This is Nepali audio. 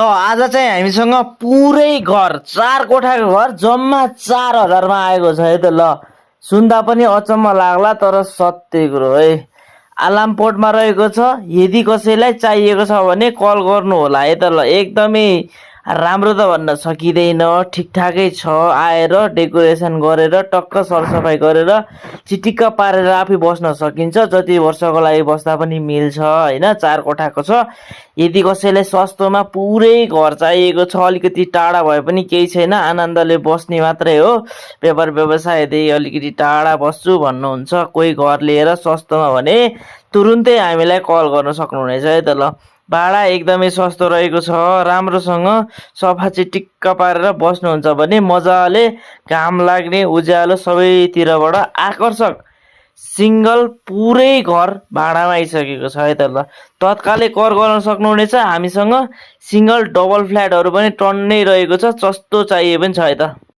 आज चाहिँ हामीसँग पुरै घर 4 कोठाको घर जम्मा 4,000 मा आएको छ है त। ल सुन्दा पनि अचम्म लाग्ला तर सत्य कुरो है। आलामपोर्टमा रहेको छ। यदि कसैलाई चाहिएको छ भने कल गर्नु होला है त। ल एकदमै राम्रो त भन्न सकिँदैन, ठिकठाकै छ। आएर डेकोरेसन गरेर टक्क सरसफाइ गरेर चिटिक्क पारेर आफै बस्न सकिन्छ। जति वर्षको लागि बस्दा पनि मिल्छ हैन। 4 कोठाको छ। यदि कसैलाई सस्तोमा पुरै घर चाहिएको छ, अलिकति टाढा भए पनि केही छैन, आनन्दले बस्ने मात्रै हो, व्यापार व्यवसायदेखि अलिकति टाढा बस्छु भन्नुहुन्छ, कोही घर लिएर सस्तोमा भने तुरुन्तै हामीलाई कल गर्न सक्नुहुनेछ है त। ल भाडा एकदमै सस्तो रहेको छ। राम्रोसँग सफा चिटिक्क पारेर बस्नुहुन्छ भने मजाले घाम लाग्ने उज्यालो सबैतिरबाट आकर्षक सिंगल पुरै घर भाडामा आइसकेको छ है त। ल तत्कालै कर गर्न सक्नुहुनेछ। हामीसँग सिंगल डबल फ्ल्याटहरू पनि टन्नै रहेको छ। जस्तो चाहिए पनि छ है त।